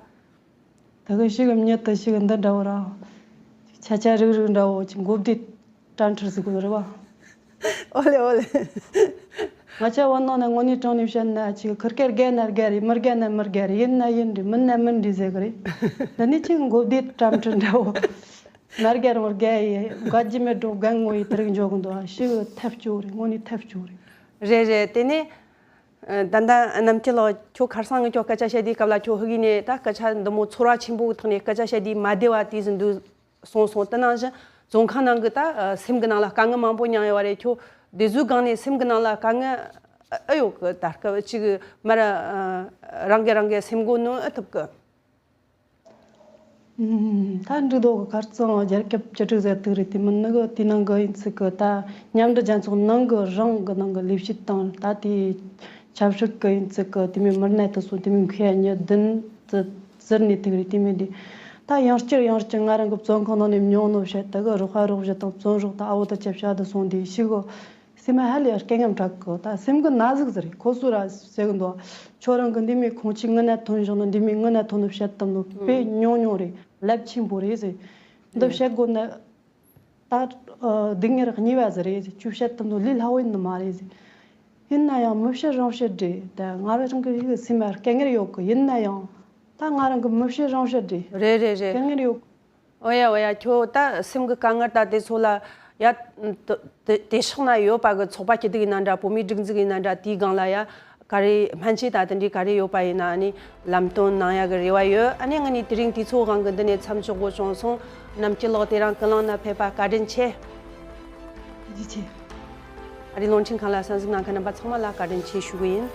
ད་གི་ཤི་གི་མྱི་ད་ཤི་གི་འདི་འདྲ་བོ་ར། ཆ་ཆ་རིག་རིག་འདྲ་བོ་ཅིག་མགོ་བདེ་དྲ་འཁྲུལ་ཟིག་གི་རེད་བ། ཨོ་ལེ་ཨོ་ལེ། ང་ཅག་བོད་ནང་ན་དངོས་གནས་དྲང་ནས་བཤད་ན་ཅིག་ཁིར་ཀེར་རྒྱལ་ན་རྒྱལ་རེད། མི་རྒྱལ་ན་མི་རྒྱལ་རེད། ཡིན་ན་ཡིན་རེད། མིན་ན་མིན་རེད་ཟེར་གི་རེད། འདི་ནི་ཅིག་མགོ་བདེ་དྲ་འཁྲུལ་འདྲ་བོ། མ་རྒྱལ་རང་རྒྱལ་ཡི་དགའ་རྒྱུ་མེད་འགྲོ་དགའ་ངོ་ཡི་དེ་རིགས་འཇོག་གི་འདུག་ཨ་ཤི་གི་ཐབས་སྐྱོ་རེད། དངོས་གནས་ཐབས་སྐྱོ་རེད། རེད་རེད། དེ་ནས་ད་ལྟ་རྣམ་རྒྱལ་ལགས་ཁྱོད་ཁར་སང་ངས་ཁྱོད་སྐད་ཆ་བཤད་དུས་སྐབས་ལ་ཁྱོད་ཧི་གི་ནས་ད་སྐད་ཆ་འདི་མོ་ཚོར་བ་ཆེན་པོའི་ཐོག་ནས་སྐད་ཆ་བཤད་དུས་མ་བདེ་བ་དེ་ཟིན་འདུག་གསུངས་སོང་། དེ་ནང་བཞིན་བཙོན་ཁང་ནང་གི་ད་སེམས་ཀྱི་ནང་ལ་དཀའ་ངལ་མང་པོ་མྱངས་ཡོད་པ་རེད། ཁྱོད་དེ་ཚོའི་སྒང་ནས་སེམས་ཀྱི་ནང་ལ་དཀའ་ངལ་ཨེ་ཡོད་གི། ད་སྐབས་ཅིག་མར་རང་གིས་རང་གི་སེམས་འགུལ་ནོན་ཨེ་ཐུབ་གི། ད་འགྲིག་འདུག་གི། ཁར་སང་རྒྱལ་ཁབ་བཅུ་དྲུག་ཟེར་དུས་རེད། དེ་མིན་ནི་གི་དེ་ནང་གི་ཡིན་ཚུལ་གི་ད་མཉམ་འབྲེལ་རྒྱལ་ཚོགས་ནང་གི་རང་གི་ནང་གི་ལས་བྱེད་དང་ད་དེ་ཆབ་སྲིད་ཀྱི་ཡིན་ཚུལ་གི་དེ་མིན་མི་སྣ་དེ་ཚོ་དེ་མིན་མཁས་ཉི་བདུན་ཙི་ཟུར་ནས་ཐུག་རེད། དེ་མིན་དེ་ད་ཡང་བསྐྱར་ཡང་བསྐྱར་ང་རང་གི་བཙོན་ཁང་ནང་ནས་མྱོང་ནོ་བཤད་ད་གི་རོགས་ཧ་རོགས་བཞི་དང་བཙོན་རོགས་དང་ཨ་བོ་དང་ཆབ་བྱ་དུ་སོང་དེ་ཤི་གི། སེམས་ཧ་ལས་སྐད་ངན་དྲག་གི། ད་སེམས་གི་ན་ཟུག་ཟེར་ཁོ་སུ་ར་ཟེར་གི་འདུག་ཁྱོད་རང་གི་འདི་མི་ཁོང་ཆི་ངི་ན་ཐོན་བཞག་ནོ་འདི་མི་ངི་ན་ཐོན་ནོ་བཤད་དམ་ནོ་དཔེ་ཉུང་ཉུང་རེད། རླབས་ཆེན་པོ་རེད་ཟེར། འདི་བཤད་དགོས་ན་ད་སྡུག་བསྔལ་གཉིས་པ་ཟིག་རེད་ཟེར། ཁྱོད་བཤད་དམ་ནོ་ལས་སླ་བོ་ཡིན་ནི་མ་རེད་ཟེར། ཡིན་ན་ཡང་མི་བཤད་རང་བཤད་རེད། ད་ང་རང་གི་ཡིད་སེམས་ལ་སྐད་ངན་ཡོད་གི། ཡིན་ན་ཡང་ད་ང་རང་གི་མི་བཤད་རང་བཤད་རེད། རེད་རེད་རེད། སྐད་ངན་ཡོད། ཨོ་ཡ་ཨོ་ཡ། ཁྱོད་ད་སེམས་ཀྱི་དཀའ་ངལ་ད་དེ་ཚོ་ལ་ཡ། དེ་དེ་དེ་ཕྱོགས་ན་ཡོད་པ་གི་ཚོགས་པ་སྐྱིད་སྡུག་ཡིན་ན་འདྲ། བོད་མིའི་སྒྲིག་འཛུགས་ཡིན་ན་འདྲ། དེའི་སྒང་ལ་ཡ་ག་རེ་སྨན་བཅོས་ད་དེ་འདྲའི་ག་རེ་ཡོད་པ་ཡིན་ན་ཨ་ནི་ལམ་སྟོན་གནང་ཡ་གི་རེ་བ་ཡོད། ཨ་ནི་ང་ནི་དེ་རིང་དུས་ཚོད་དབང་གི་འདི་ནས་མཚམས་འཇོག་དགོས་བྱུང་སོང་། རྣམ་རྒྱལ་ལགས་དེ་རིང་ཀུན་གླེང་ན་ཕེབས་པ་བཀའ་དྲིན་ཆེ། ཐུགས་རྗེ་ཆེ། ཨ་རིའི་རླུང་འཕྲིན་ཁང་ལ་གསན་གཟིགས་གནང་མཁན་རྣམ་པ་ཚང་མ་ལ་བཀའ་དྲིན་ཆེ་ཞུ་གི་ཡིན།